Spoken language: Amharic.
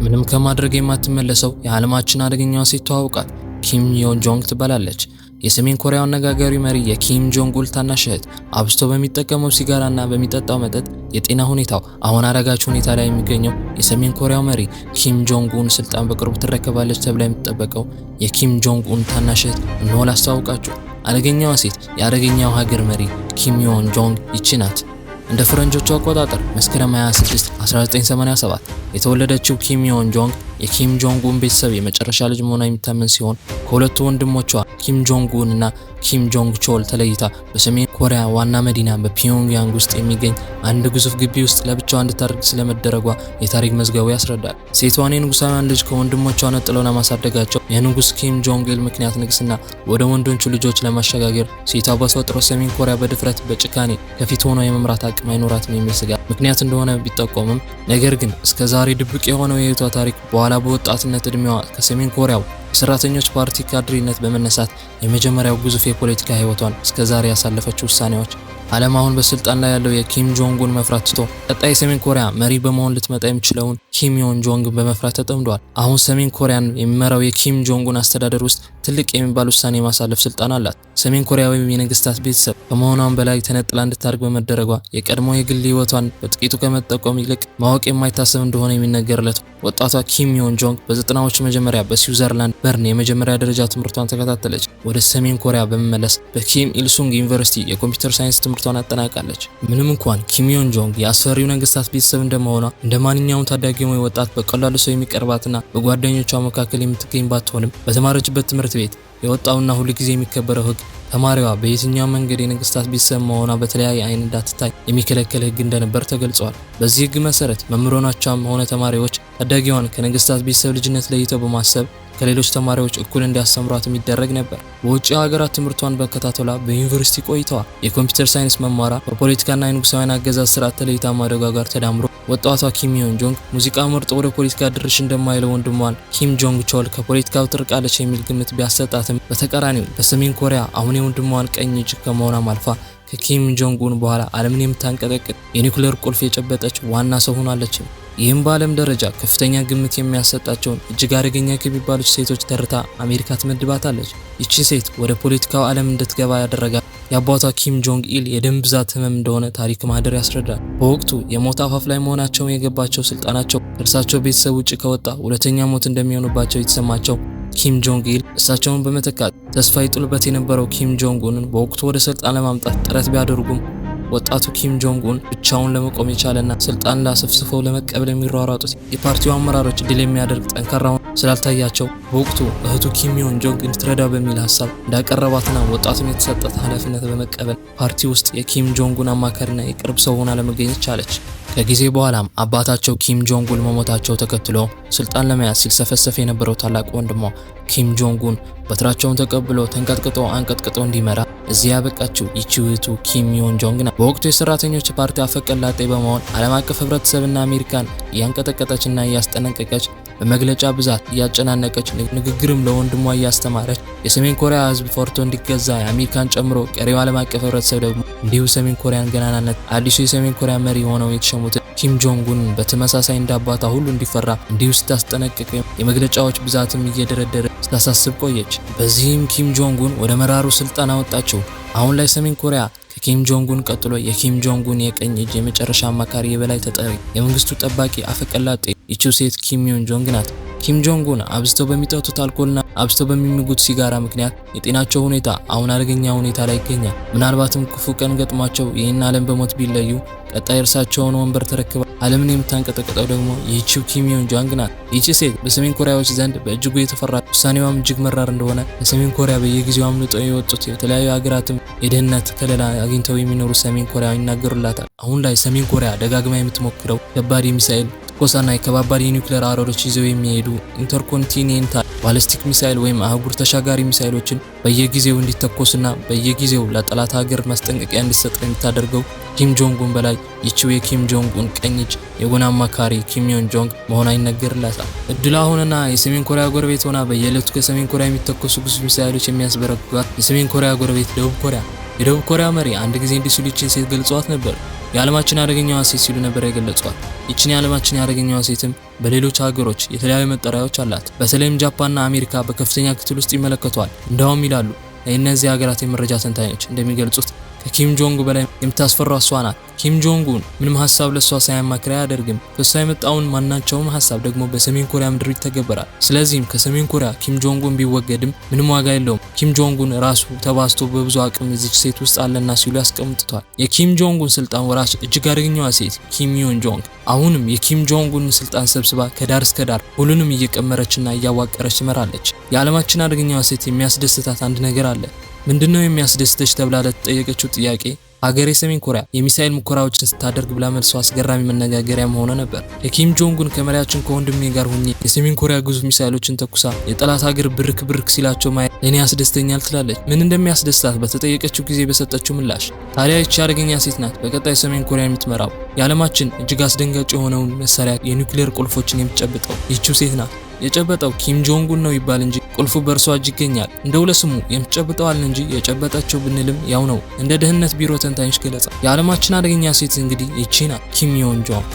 ምንም ከማድረግ የማትመለሰው የዓለማችን አደገኛዋ ሴት ተዋውቃት ኪም ዮ ጆንግ ትባላለች። የሰሜን ኮሪያው አነጋጋሪ መሪ የኪም ጆንግ ኡል ታናሽ እህት አብዝቶ በሚጠቀመው ሲጋራና በሚጠጣው መጠጥ የጤና ሁኔታው አሁን አዳጋች ሁኔታ ላይ የሚገኘው የሰሜን ኮሪያው መሪ ኪም ጆንግ ኡን ስልጣን በቅርቡ ትረከባለች ተብላ የምትጠበቀው የኪም ጆንግ ኡን ታናሽ እህት እነሆ ላስተዋውቃችሁ። አደገኛዋ ሴት የአደገኛው ሀገር መሪ ኪም ዮ ጆንግ ይቺ ናት። እንደ ፈረንጆቹ አቆጣጠር መስከረም 26 1987 የተወለደችው ኪም ዮ ጆንግ የኪም ጆንግ ኡን ቤተሰብ የመጨረሻ ልጅ መሆኗ የሚታመን ሲሆን፣ ከሁለቱ ወንድሞቿ ኪም ጆንግ ኡን እና ኪም ጆንግ ቾል ተለይታ በሰሜን ኮሪያ ዋና መዲና በፒዮንግያንግ ውስጥ የሚገኝ አንድ ግዙፍ ግቢ ውስጥ ለብቻዋ እንድታደርግ ስለመደረጓ የታሪክ መዝገቡ ያስረዳል። ሴቷን የንጉሳውያን ልጅ ከወንድሞቿ ነጥለው ለማሳደጋቸው የንጉስ ኪም ጆንግ ኢል ምክንያት ንግስና ወደ ወንዶቹ ልጆች ለማሸጋገር ሴቷ በተፈጥሮ ሰሜን ኮሪያ በድፍረት በጭካኔ ከፊት ሆኖ የመምራት አቅም አይኖራትም የሚል ስጋት ምክንያት እንደሆነ ቢጠቆምም፣ ነገር ግን እስከ ዛሬ ድብቅ የሆነው የህይወቷ ታሪክ በኋላ በወጣትነት እድሜዋ ከሰሜን ኮሪያው የሰራተኞች ፓርቲ ካድሬነት በመነሳት የመጀመሪያው ግዙፍ የፖለቲካ ህይወቷን እስከ ዛሬ ያሳለፈችው ውሳኔዎች ዓለም አሁን በስልጣን ላይ ያለው የኪም ጆንግ ኡን መፍራት ትቶ ቀጣይ የሰሜን ኮሪያ መሪ በመሆን ልትመጣ የምችለውን ኪም ዮን ጆንግ በመፍራት ተጠምዷል። አሁን ሰሜን ኮሪያን የሚመራው የኪም ጆንግ ኡን አስተዳደር ውስጥ ትልቅ የሚባል ውሳኔ የማሳለፍ ስልጣን አላት። ሰሜን ኮሪያዊም የነገስታት ቤተሰብ ከመሆኗም በላይ ተነጥላ እንድታድግ በመደረጓ የቀድሞ የግል ህይወቷን በጥቂቱ ከመጠቆም ይልቅ ማወቅ የማይታሰብ እንደሆነ የሚነገርለት ወጣቷ ኪም ዮን ጆንግ በ90ዎቹ መጀመሪያ በስዊዘርላንድ በርን የመጀመሪያ ደረጃ ትምህርቷን ተከታተለች። ወደ ሰሜን ኮሪያ በመመለስ በኪም ኢልሱንግ ዩኒቨርሲቲ የኮምፒውተር ሳይንስ ትምህርቷን አጠናቃለች። ምንም እንኳን ኪም ዮን ጆንግ የአስፈሪው ነገስታት ቤተሰብ እንደመሆኗ እንደ ማንኛውም ታዳጊ ወይ ወጣት በቀላሉ ሰው የሚቀርባትና በጓደኞቿ መካከል የምትገኝ ባትሆንም፣ በተማረችበት ትምህርት ቤት የወጣውና ሁል ጊዜ የሚከበረው ህግ ተማሪዋ በየትኛው መንገድ የነገስታት ቤተሰብ መሆኗ በተለያየ አይን እንዳትታይ የሚከለከል ህግ እንደነበር ተገልጿል። በዚህ ህግ መሰረት መምህራኖቿም ሆነ ተማሪዎች ታዳጊዋን ከነገስታት ቤተሰብ ልጅነት ለይተው በማሰብ ከሌሎች ተማሪዎች እኩል እንዲያስተምሯት የሚደረግ ነበር። በውጭ ሀገራት ትምህርቷን በመከታተሏ በዩኒቨርሲቲ ቆይተዋ የኮምፒውተር ሳይንስ መማሯ በፖለቲካና የንጉሳውያን አገዛዝ ስርዓት ተለይታ ማደጓ ጋር ተዳምሮ ወጣቷ ኪም ዮን ጆንግ ሙዚቃ መርጦ ወደ ፖለቲካ ድርሽ እንደማይለው ወንድሟን ኪም ጆንግ ቾል ከፖለቲካው ትርቃለች የሚል ግምት ቢያሰጣትም፣ በተቃራኒው በሰሜን ኮሪያ አሁን የወንድሟን ቀኝ እጅ ከመሆኗም አልፋ ከኪም ጆንግ ኡን በኋላ ዓለምን የምታንቀጠቅጥ የኒውክሌር ቁልፍ የጨበጠች ዋና ሰው ሆናለች። ይህም በዓለም ደረጃ ከፍተኛ ግምት የሚያሰጣቸውን እጅግ አደገኛ ከሚባሉት ሴቶች ተርታ አሜሪካ ትመድባታለች። ይቺ ሴት ወደ ፖለቲካው ዓለም እንድትገባ ያደረጋት የአባቷ ኪም ጆንግ ኢል የደም ብዛት ህመም እንደሆነ ታሪክ ማህደር ያስረዳል። በወቅቱ የሞት አፋፍ ላይ መሆናቸውን የገባቸው፣ ስልጣናቸው ከእርሳቸው ቤተሰብ ውጭ ከወጣ ሁለተኛ ሞት እንደሚሆንባቸው የተሰማቸው ኪም ጆንግ ኢል እሳቸውን በመተካት ተስፋ ይጥሉበት የነበረው ኪም ጆንግ ኡንን በወቅቱ ወደ ስልጣን ለማምጣት ጥረት ቢያደርጉም፣ ወጣቱ ኪም ጆንግ ኡን ብቻውን ለመቆም የቻለና ስልጣን ላሰፍስፈው ለመቀበል የሚሯሯጡት የፓርቲው አመራሮች ድል የሚያደርግ ጠንካራውን ስላልታያቸው በወቅቱ እህቱ ኪም ዮን ጆንግ እንድትረዳ በሚል ሀሳብ እንዳቀረባትና ወጣቱን የተሰጣት ኃላፊነት በመቀበል ፓርቲ ውስጥ የኪም ጆንግ ኡን አማካሪና የቅርብ ሰው ሆና ለመገኘት ቻለች። ከጊዜ በኋላም አባታቸው ኪም ጆንግ ኡን መሞታቸው ተከትሎ ስልጣን ለመያዝ ሲልሰፈሰፍ የነበረው ታላቅ ወንድሟ ኪም ጆንግ ኡን በትራቸውን ተቀብሎ ተንቀጥቅጦ አንቀጥቅጦ እንዲመራ እዚህ ያበቃችው ይቺ እህቱ ኪም ዮን ጆንግ ናት። በወቅቱ የሰራተኞች ፓርቲ አፈቀላጤ በመሆን ዓለም አቀፍ ህብረተሰብና አሜሪካን እያንቀጠቀጠችና እያስጠነቀቀች፣ በመግለጫ ብዛት እያጨናነቀች፣ ንግግርም ለወንድሟ እያስተማረች የሰሜን ኮሪያ ህዝብ ፈርቶ እንዲገዛ የአሜሪካን ጨምሮ ቀሪው ዓለም አቀፍ ህብረተሰብ ደግሞ እንዲሁ ሰሜን ኮሪያን ገናናነት አዲሱ የሰሜን ኮሪያ መሪ ሆነው የተሾሙትን ኪም ጆንግ ኡን በተመሳሳይ እንዳባቷ ሁሉ እንዲፈራ እንዲሁ ስታስጠነቅቅ የመግለጫዎች ብዛትም እየደረደረ ስታሳስብ ቆየች። በዚህም ኪም ጆንግ ኡን ወደ መራሩ ስልጣን አወጣቸው። አሁን ላይ ሰሜን ኮሪያ ከኪም ጆንግ ኡን ቀጥሎ የኪም ጆንግ ኡን የቀኝ እጅ፣ የመጨረሻ አማካሪ፣ የበላይ ተጠሪ፣ የመንግስቱ ጠባቂ አፈቀላጤ ይቺው ሴት ኪም ዮን ጆንግ ናት። ኪም ጆንግ ኡን አብዝተው በሚጠጡት አልኮልና አብዝተው በሚምጉት ሲጋራ ምክንያት የጤናቸው ሁኔታ አሁን አደገኛ ሁኔታ ላይ ይገኛል። ምናልባትም ክፉ ቀን ገጥሟቸው ይህን ዓለም በሞት ቢለዩ ቀጣይ እርሳቸውን ወንበር ተረክባ ዓለምን የምታንቀጠቅጠው ደግሞ ይህቺው ኪም ዮን ጆንግ ናት። ይህቺ ሴት በሰሜን ኮሪያዎች ዘንድ በእጅጉ የተፈራ፣ ውሳኔዋም እጅግ መራር እንደሆነ ከሰሜን ኮሪያ በየጊዜው አምልጠው የወጡት የተለያዩ ሀገራትም የደህንነት ከለላ አግኝተው የሚኖሩ ሰሜን ኮሪያ ይናገሩላታል። አሁን ላይ ሰሜን ኮሪያ ደጋግማ የምትሞክረው ከባድ የሚሳኤል ትኮሳና የከባባድ የኒውክሌር አረሮች ይዘው የሚሄዱ ኢንተርኮንቲኔንታል ባሊስቲክ ሚሳይል ወይም አህጉር ተሻጋሪ ሚሳይሎችን በየጊዜው እንዲተኮስና በየጊዜው ለጠላት ሀገር ማስጠንቀቂያ እንዲሰጥ የምታደርገው ኪም ጆንግ ኡን በላይ ይቺው የኪም ጆንግ ኡን ቀኝ እጅ የጎን አማካሪ ኪም ዮን ጆንግ መሆኗ ይነገርላታል። እድሏ ሆነና የሰሜን ኮሪያ ጎረቤት ሆና በየዕለቱ ከሰሜን ኮሪያ የሚተኮሱ ግዙፍ ሚሳይሎች የሚያስበረግጓት የሰሜን ኮሪያ ጎረቤት ደቡብ ኮሪያ። የደቡብ ኮሪያ መሪ አንድ ጊዜ እንዲህ ሲሉ ይችን ሴት ገልጸዋት ነበር። የዓለማችን አደገኛዋ ሴት ሲሉ ነበር የገለጿት። ይችን የዓለማችን የአደገኛዋ ሴትም በሌሎች ሀገሮች የተለያዩ መጠሪያዎች አላት። በተለይም ጃፓንና አሜሪካ በከፍተኛ ክትትል ውስጥ ይመለከቷል። እንዳውም ይላሉ የእነዚህ ሀገራት የመረጃ ተንታኞች እንደሚገልጹት ከኪም ጆንግ በላይ የምታስፈራው እሷ ናት። ኪም ጆንግ ኡን ምንም ሀሳብ ለሷ ሳያማክር አያደርግም። ከሷ የመጣውን ማናቸውም ሀሳብ ደግሞ በሰሜን ኮሪያ ምድር ይተገበራል። ስለዚህም ከሰሜን ኮሪያ ኪም ጆንግ ኡን ቢወገድም ምንም ዋጋ የለውም። ኪም ጆንግ ኡን ራሱ ተባዝቶ በብዙ አቅም እዚች ሴት ውስጥ አለና ሲሉ ያስቀምጡታል። የኪም ጆንግ ኡን ስልጣን ወራሽ እጅግ አደገኛዋ ሴት ኪም ዮን ጆንግ አሁንም የኪም ጆንግ ኡን ስልጣን ሰብስባ ከዳር እስከ ዳር ሁሉንም እየቀመረችና እያዋቀረች ትመራለች። የዓለማችን አደገኛዋ ሴት የሚያስደስታት አንድ ነገር አለ። ምንድነው የሚያስደስተች ተብላ ለተጠየቀችው ጥያቄ ሀገሬ ሰሜን ኮሪያ የሚሳኤል ሙከራዎችን ስታደርግ ብላ መልሷ አስገራሚ መነጋገሪያ ሆነ ነበር። የኪም ጆንግ ኡን ከመሪያችን ከወንድሜ ጋር ሆኜ የሰሜን ኮሪያ ግዙፍ ሚሳኤሎችን ተኩሳ የጠላት ሀገር ብርክ ብርክ ሲላቸው ማየት ለእኔ ያስደስተኛል ትላለች። ምን እንደሚያስደስታት በተጠየቀችው ጊዜ በሰጠችው ምላሽ ታዲያ ይቺ አደገኛ ሴት ናት በቀጣይ ሰሜን ኮሪያ የምትመራው፣ የዓለማችን እጅግ አስደንጋጭ የሆነውን መሳሪያ የኒውክሌር ቁልፎችን የምትጨብጠው ይቺው ሴት ናት። የጨበጠው ኪም ጆንግ ኡን ነው ይባል እንጂ ቁልፉ በእርሷ እጅ ይገኛል። እንደው ለስሙ የምትጨብጠው አልን እንጂ የጨበጠችው ብንልም ያው ነው። እንደ ደህንነት ቢሮ ተንታኞች ገለጻ የዓለማችን አደገኛ ሴት እንግዲህ ይቺ ናት፣ ኪም ዮን ጆንግ።